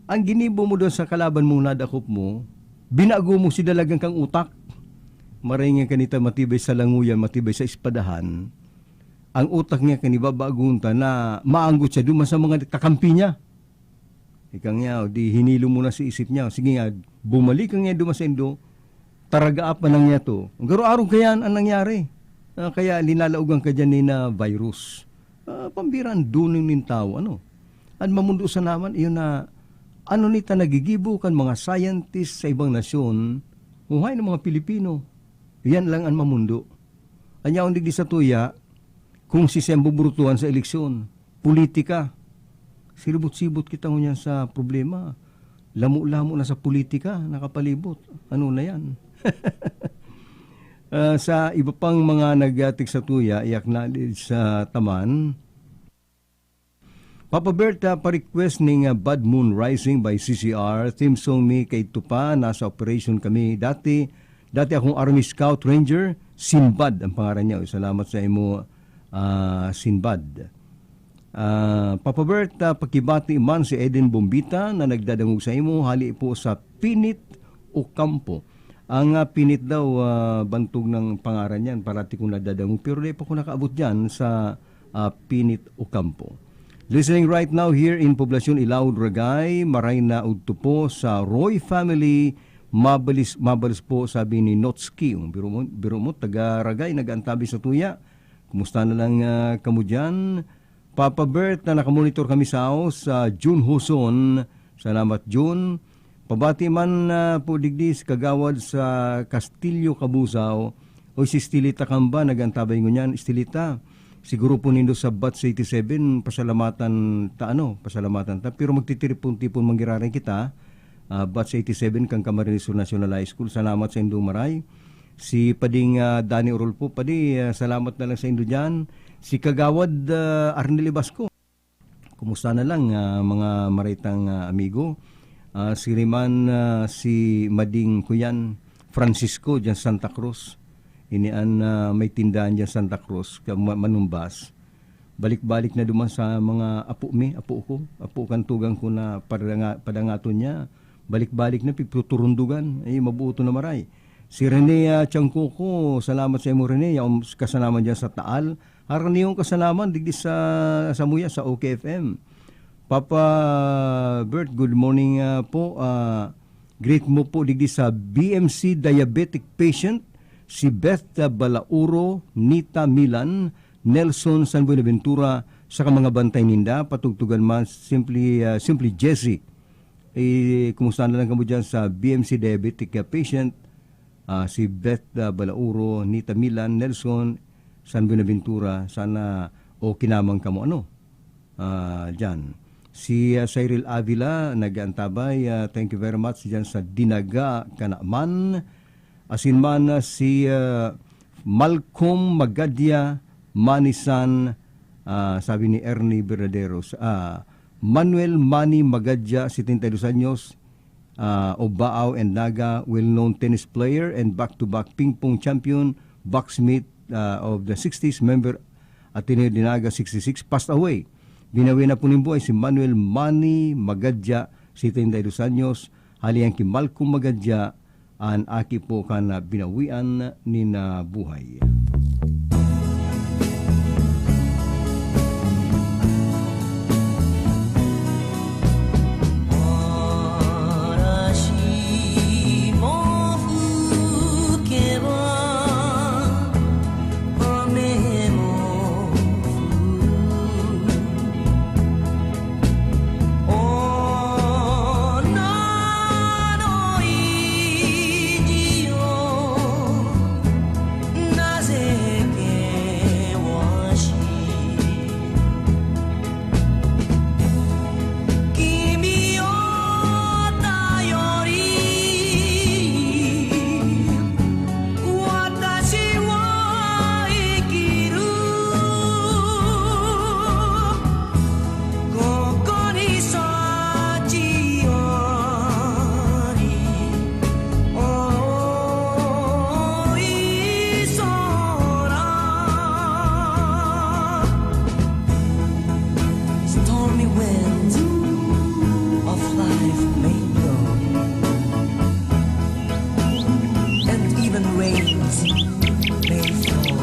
Ang ginibo mo doon sa kalaban mo, nadakop mo, binago mo si dalagan kang utak. Maray nga kanita matibay sa languyan, matibay sa espadahan. Ang utak niya kanibabagunta na maanggot siya duman sa mga kakampi niya. Ika niya, o di hinilo mo na sa isip niya. Sige nga, bumalik ka niya duman sa indo, taragaap man lang niya to. Garo-arog kaya an nangyari. Ah, kaya linalaogan ka dyan ni na virus. Ah, pambira ang dunong nin tawo, ano? An mamundo sa naman, iyon na, ano nita nagigibo kan mga scientist sa ibang nasyon, huhay ng mga Pilipino. Yan lang ang mamundo. An yaon digdi sa tuya, kung si Sem buburutuhan sa eleksyon, politika. Siribot-sibot kita ngunyan sa problema. Lamo-lamo na sa politika, nakapalibot. Ano na yan? Ah, sa iba pang mga nag-atik sa tuya, iyak na sa taman. Papa Bert, ah, pa-request ning, ah, Bad Moon Rising by C C R. Theme song mi kay Tupa, nasa operation kami dati. Dati akong Army Scout Ranger, Sinbad ang pangaran niya. Salamat sa imo, ah, Sinbad. Ah, Papa Bert, ah, pakibati man si Eden Bombita na nagdadangog sa imo, hali po sa Pinit Ocampo. Ang, ah, Pinit daw, ah, bantog ng pangaran niyan, parati kong nadadangog, pero di pa ko nakaabot diyan sa, ah, Pinit Ocampo. Listening right now here in Poblacion Ilaud, Ragay, maray na udto po sa Roy family, mabalis, mabalis po, sabi ni Notski. Biro mo, biro mo, taga Ragay, nag-aantabi sa tuya. Kumusta na lang, ah, kamo diyan? Papa Bert, na nakamonitor kami sa house, sa Jun Hoson. Salamat, Jun. Pabati man, ah, po digdi si Kagawad sa Castillo, Cabuzao. O si Stilita Kamba, nag-antabay ngunyan. Stilita, siguro po nindo sa batch eighty-seven, pasalamatan ta, ano, pasalamatan ta. Pero magtitiripon-tipon manggiraray kita, ah, batch eighty-seven kan Camarines Sur National High School. Salamat sa indong maray. Si Pading, ah, Danny Orulfo, Padi, ah, salamat na lang sa indo diyan. Si Kagawad, ah, Arnel Ibasco. Kumusta na lang, ah, mga maray tang, ah, amigo? Ah, si Riman, ah, si Mading Kuyan Francisco diyan Santa Cruz. Ini an, ah, may tindahan diyan Santa Cruz, ka ma-, manumbas. Balik-balik na duman sa mga apo mi, apo ko, apo kan tugang ko na padanga-, padangaton niya. Balik-balik na pigtuturundugan, eh, mabuto na maray. Si Rene, ah, Tiangcoco, salamat sa imo, Rene. Yaon kasanaman diyan sa Taal. Haraniyon kasanaman, digdi sa, sa Muya, sa O K F M. Papa Bert, good morning, ah, po. Ah, greet mo po digdi sa B M C diabetic patient, si Beth, ah, Balauro, Nita Milan, Nelson San Buenaventura, saka mga bantay ninda, patugtugan man, simply, ah, simply Jesse. Eh, kumusta na lang kamo diyan sa B M C diabetic, ah, patient? Ah, si Beth, ah, Balauro, Nita Milan, Nelson, San Buenaventura, sana okay naman kamo, ano? Ah, diyan. Si, ah, Cyril Avila, nag-aantabay, ah, thank you very much diyan sa Dinaga, Kanaman. Asin man, ah, si, ah, Malcolm Magadia, Manisan, ah, sabi ni Ernie Verdaderos, ah, Manuel Manny Magadia, setenta y dos anyos, ah, of Baao and Naga, well-known tennis player and back-to-back ping-pong champion, boxmate, ah, of the sixties, member Ateneo de Naga sixty-six, passed away. Binawi na po nin buhay si Manuel Manny Magadya, setenta y dos anyos, hali yan ki Malcolm Magadya, an aki po kan binawian nin, ah, buhay. Stormy winds of life may blow, and even rains may fall.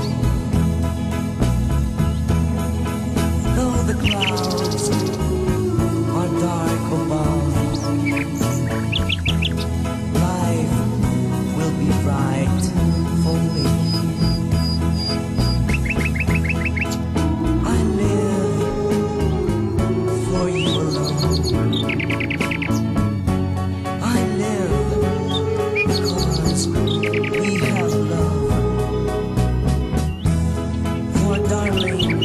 Though the clouds are dark above, life will be bright for me. I live for you alone. I live because we have love. For darling,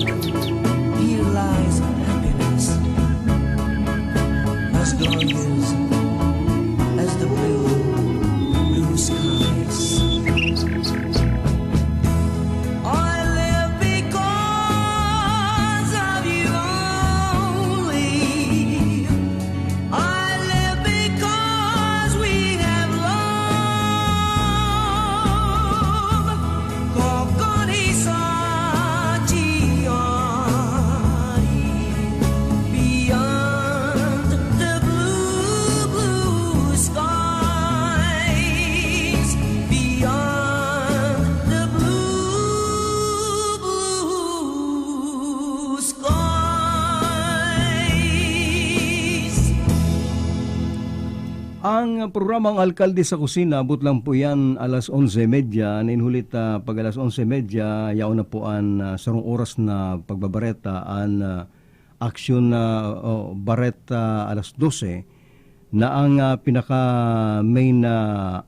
here lies happiness, as glorious as the blue, blue skies. I live because of you only. I live because we have love. Kokonisa Chiyari, beyond the blue, blue skies, beyond the blue, blue skies. Ang programang Alkalde sa Kusina, abot lang po yan alas onse medya. Nainhulit, ah, pag alas onse medya, yaon na po an, ah, sarong oras na pagbabareta, an, ah, aksyon na, o, bareta alas dose, na ang, ah, pinaka main na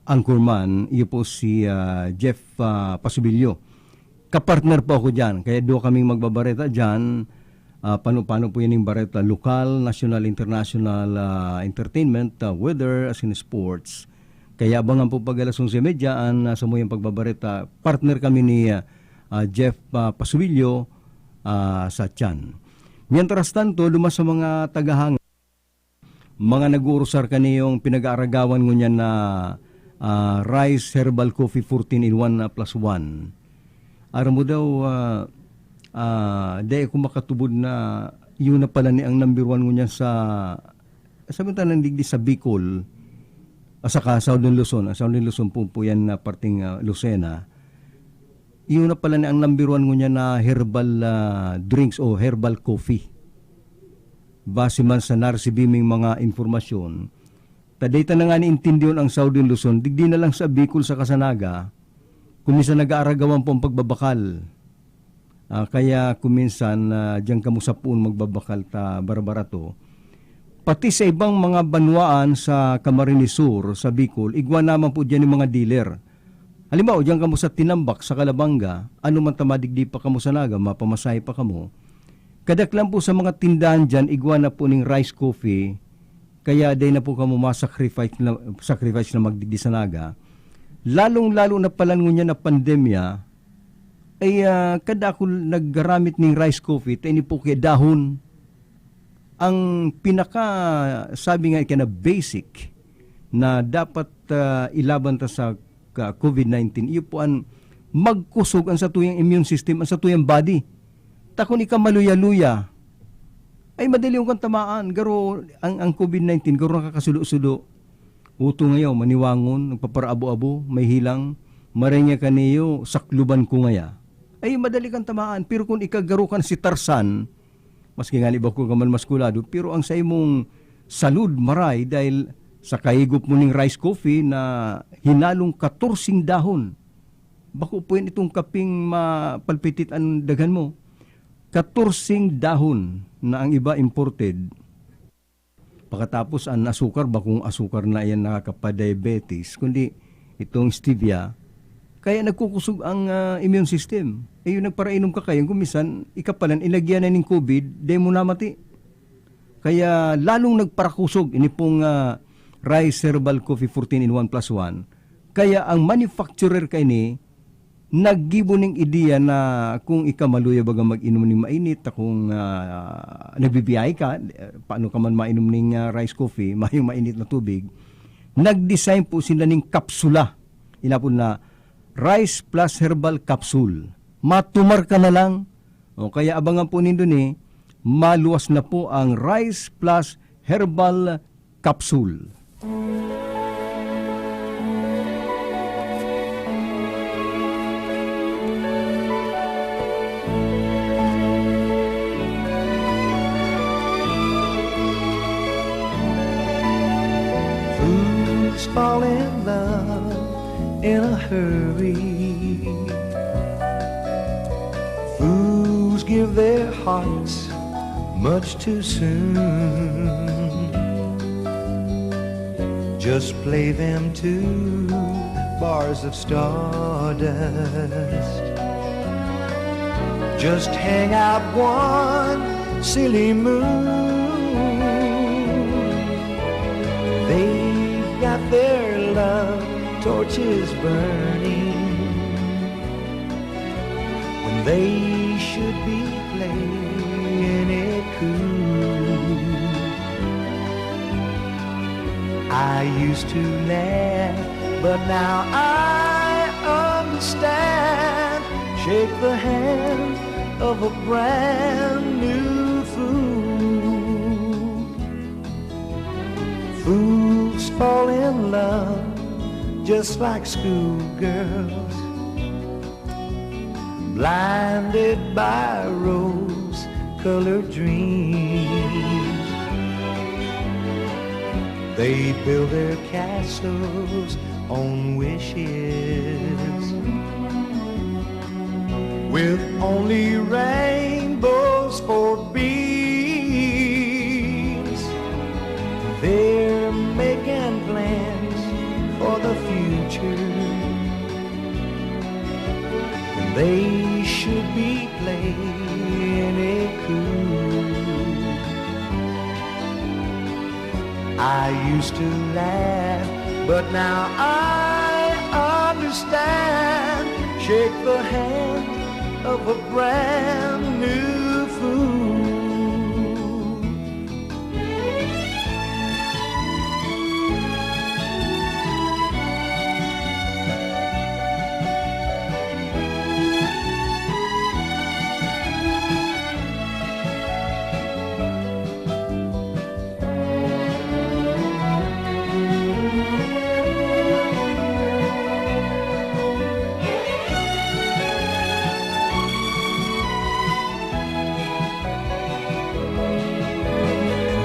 anchorman, iyo po si, ah, Jeff, ah, Pasubilyo. Kapartner po ako diyan. Kaya duwa kaming magbabareta diyan. Ah, pano-pano po yan yung bareta, lokal, national, international, ah, entertainment, ah, weather, as in sports. Kaya abangan po pag alas onse medya an, ah, samuyang pagbabareta. Partner kami ni, ah, ah, Jeff, ah, Pasubilyo, ah, sa tiyan. Mientras tanto, duman sa mga tagahanga, mga nag-uurusar kaniyong pinag-aaragawan ngunyan na, ah, rice herbal coffee fourteen in one na plus one. Aram mo daw, ah, ah, dai ako makatubod na yun na pala ni ang number one ngunyan sa, sabi ta nang digdi sa Bicol, ah, saka Southern Luzon. Ang Southern Luzon po, po yan na parting, ah, Lucena. Iyo na pala ni ang number one ngunyan na herbal, ah, drinks o herbal coffee. Base man sa naresibi ming mga impormasyon, ta dai ta na nga naintindihon ang Southern Luzon, digdi na lang sa Bicol saka sa Naga, kung minsan nag-aaragawan po ang pagbabakal. Ah, kaya kung minsan, ah, diyan kamo sa poon magbabakal ta barbarato. Pati sa ibang mga banwaan sa Camarines Sur, sa Bicol, igwa naman po diyan yung mga dealer. Halimbawa, diyan kamo sa Tinambac, sa Calabanga, ano man ta madigdi pa kamo sa Naga, mapamasahe pa kamo. Kadaklan po sa mga tindahan diyan, igwa na po ning rice coffee, kaya dai na po kamo ma-sacrifice na, sacrifice na magdigdi sa Naga. Lalong-lalo na pala ngunyan na pandemya, ay, ah, kada ako naggaramit ning rice coffee, ta ini po kaya dahon. Ang pinaka, sabi nga, ika na basic na dapat, ah, ilaban ta sa ka-, covid nineteen, iyo po an magkusog an satuyang immune system, an satuyang body. Ta kun ika maluya-luya, Ay, madali kang tamaan. Garo, ang, ang covid nineteen, garo nakakasudo-sudo. Uto ngayaw, maniwangon, nagpaparaabo-abo, may hilang, marengya kaniyo, sakluban ko ngaya. Ay, madali kang tamaan. Pero kung ika garo ka na si Tarzan, maski nga iba ko ka man maskulado, pero ang sa imong salud maray dahil sa kahigop mo ning rice coffee na hinalong katorseng dahon. Bako po yan itong kaping mapalpitit ang daghan mo. Katorseng dahon na ang iba imported. Pakatapos, ang asukar, bakong asukar na yan nakakapadiabetes, kundi itong stevia. Kaya nagkukusog ang, ah, immune system. Eh, yung nagparainom ka kayo, kung minsan, ikapalan, ilagyan na ning covid, dai mo namati. Kaya lalong nagparakusog, ini pong, ah, Rice Herbal Coffee fourteen in one plus one. Kaya ang manufacturer kaini, naggibo ning ideya na kung ika maluya baga mag-inom ning mainit, ta kung, ah, nagbibiyahe ka, eh, paano ka man mainom ning, ah, rice coffee, mayong mainit na tubig? Nag-design po sila ning kapsula. Inapod na Rice Plus Herbal Capsule. Matumar ka na lang. O kaya abangan po nindo ni, maluwas na po ang Rice Plus Herbal Capsule. Fools fall in love in a hurry. Fools give their hearts much too soon. Just play them two bars of stardust. Just hang out one silly moon. They've got their love torches burning when they should be playing it cool. I used to laugh, but now I understand. Shake the hand of a brand new fool. Fools fall in love just like schoolgirls, blinded by rose-colored dreams. They build their castles on wishes with only rainbows for beams. They're making plans for the future when they should be playing it cool. I used to laugh, but now I understand. Shake the hand of a brand new fool.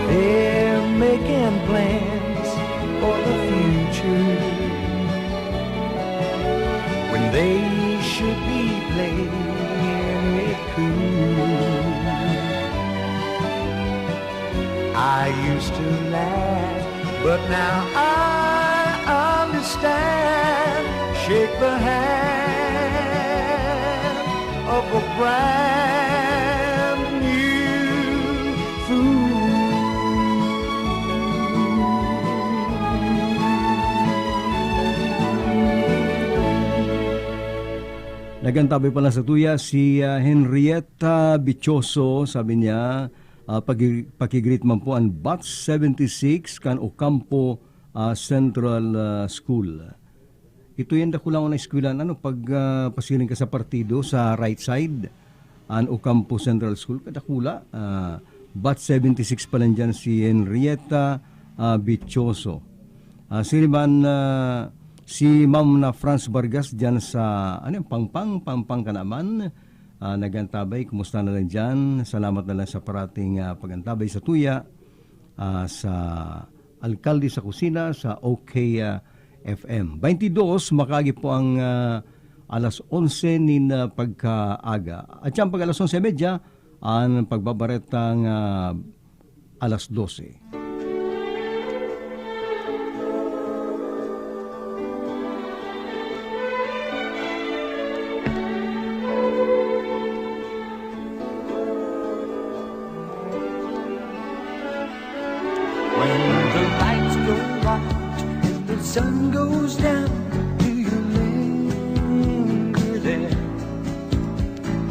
They're making plans for the future when they should be playing it cool. I used to laugh, but now I understand. Shake the hand of a brand new fool. Nagantabay pala sa tuya si, ah, Henrietta Bichoso, sabi niya, ah, pagi-, pakigreet man po ang Batch seventy-six kan Ocampo, ah, Central, ah, School. Ito yan dakula na eskwelahan, ano, pag, ah, pasiring ka sa partido, sa right side, ang Ocampo Central School, kadakula, ah, Bat seventy six pala dyan si Henrietta, ah, Bichoso. Ah, sino man, ah, si Ma'am na Franz Vargas dyan sa, ano yun, Pampang, Pampang ka naman. Ah, nag-antabay, kumusta na lang dyan? Salamat na lang sa parating, ah, pag-antabay sa tuya, ah, sa Alkalde sa Kusina, sa OK, ah, F M. Baintidos, makaagi po ang, ah, alas onse nin, ah, pagkaaga. At yan, pag alas onse medya, ang pagbabaretang, ah, alas dose. When the lights go out and the sun goes down, do you linger there?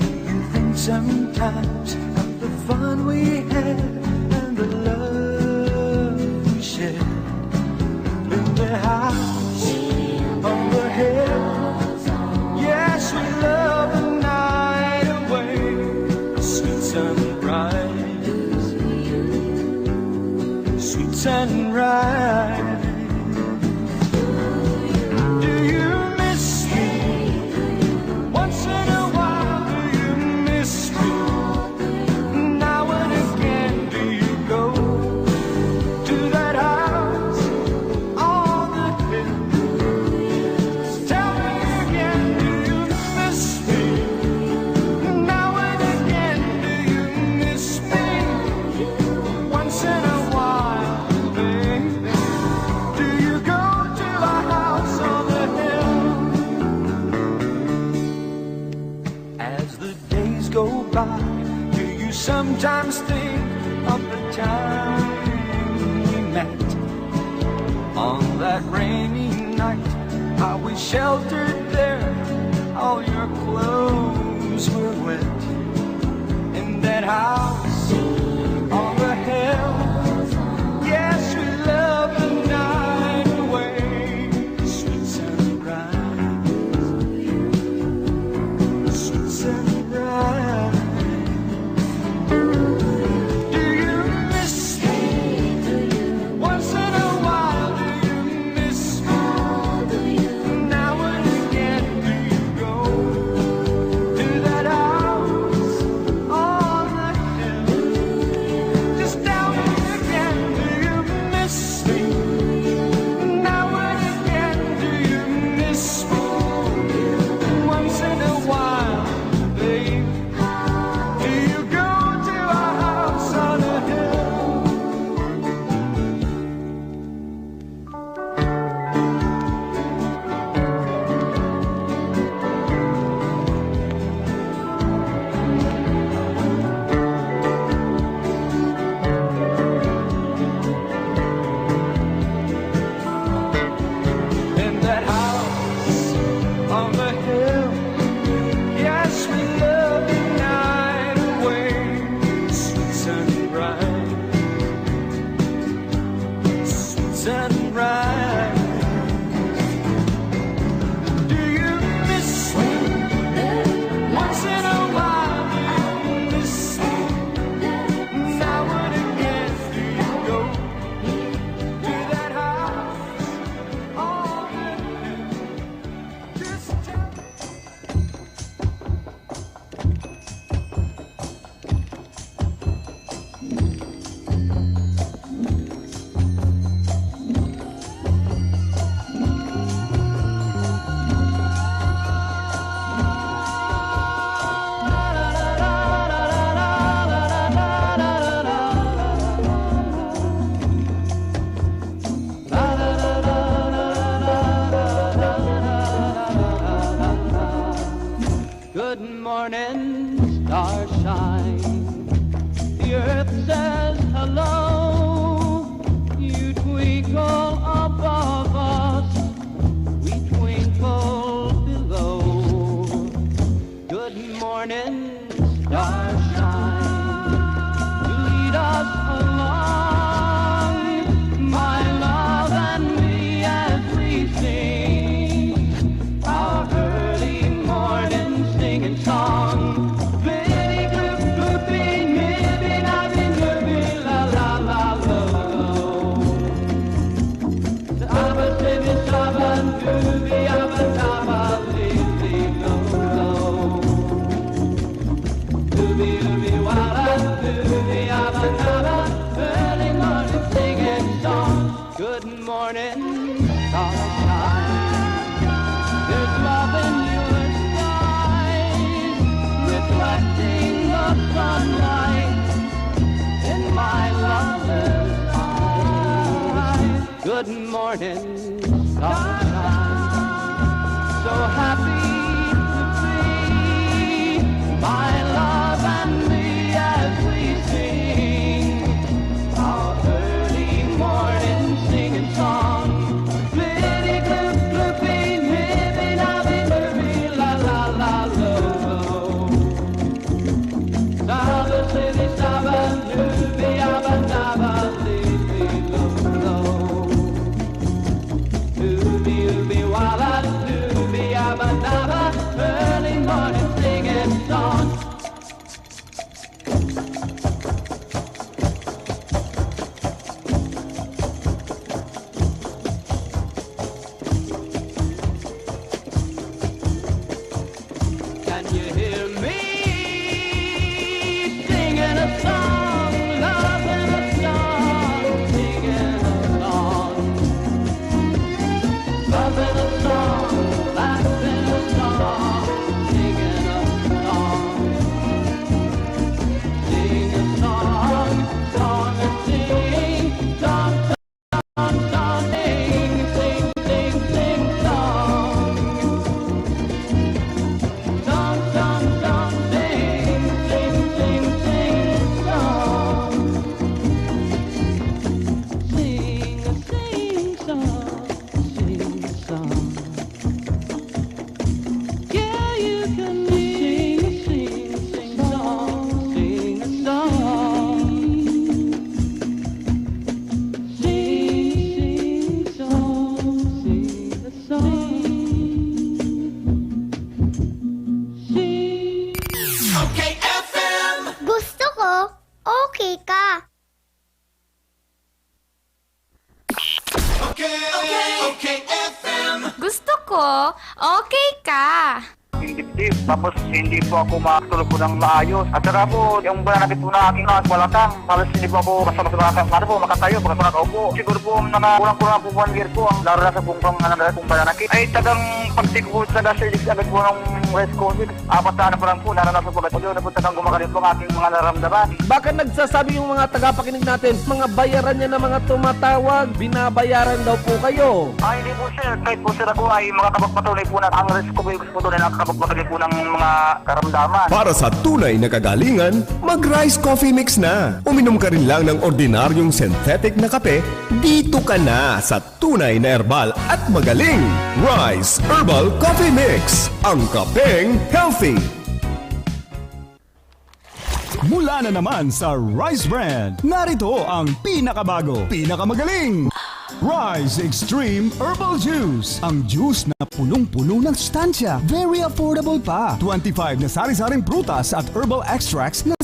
Do you think sometimes of the fun we had and the love we shared? In the house on the hill, yes, we love the night away. Sweet sunrise, sweet sunrise. Do you miss me? Once in a while, do you miss me? Now and again, do you go to that house on the hill? Tell me again, do you miss me? Now and again, do you miss me? Once in a while, baby, do you go to our house on the hill? As the days go by, do you sometimes think of the time we met? On that rainy night, how we sheltered there, all your clothes were wet. In that house on the hill, yes, we love the night away. Sweet sunrise, sweet sunrise. Do you miss me? Once in a while, do you miss me? Now and again, do you go to that house on the hill? Just tell me again, do you miss me? Now and again, do you miss me? Once in a while, babe, do you go to our house on the hill? In that house on the hill, yes, we love the night away. Sweet sunrise, sweet sunrise. Do you miss me? Once in a while, do you miss me? Now and again, do you go to that house on the hill? Just tell me. Good morning, starshine. The earth says hello. You twinkle above us, we twinkle below. Good morning, starshine. You lead us along, my love and me, as we sing our early morning singing song. Clippity-clop, clippity Morning sunshine, so happy to see my love and me as we sing our early morning singing song. Flitty gloop gloopy, nippy nappy noopy, la la la lo lo. Saba sidi saba, nooby abba nabba, leepy lo lo. Ooby ooby walla, nooby abba nabba, early morning singing song. Can you hear me singing a song, loving a song, singing a song? Loving a song, laughing a song, singing a song. Sing a song, song a sing, song, song, song, sing, sing, sing, sing, song. Song, song, song, sing, sing, sing, sing, song. Sing a sing song, sing a song. Yeah, you can sing, sing, sing song, sing a song. Sing, sing song, sing a song. Sing. Okay F M. Gusto ko, okay ka. Okay, okay, okay F M. Gusto ko, okay ka. Yung dibdib, tapos hindi po ako makatulog po ng maayos. At saka po, yung banana cue po na aking mga balakang, halos hindi po ako basta-basta makaka-, ano po, makatayo, basta makakaupo. Siguro po, mga kulang-kulang po one year po, ang lalo na sa pong pang-, ano, pong banana cue. Ay, tagang pagtigod sa gas, agad po ng rice cooker. Apat na ano pa lang po, naranasan ko agad. Yun, napunta kang gumagaling po ang aking mga nararamdaman. Baka nagsasabi yung mga tagapakinig natin, mga bayaran niya na mga tumatawag, binabayaran daw po kayo. Ah, hindi po, sir. Kahit po, sir, ako ay makakapagpatunay po na ang rice cooker po tunay na nakakapagpatunay po ng mga karamdaman. Para sa tunay na kagalingan, mag-Rice Coffee Mix na. Uminom ka rin lang ng ordinaryong synthetic na kape, dito ka na sa tunay na herbal at magaling. Rice Herbal Coffee Mix, ang kapeng healthy. Mula na naman sa Rice Brand, narito ang pinakabago, pinakamagaling Rice Extreme Herbal Juice. Ang juice na punong-puno ng sustansya, very affordable pa. Twenty-five na sari-saring prutas at herbal extracts na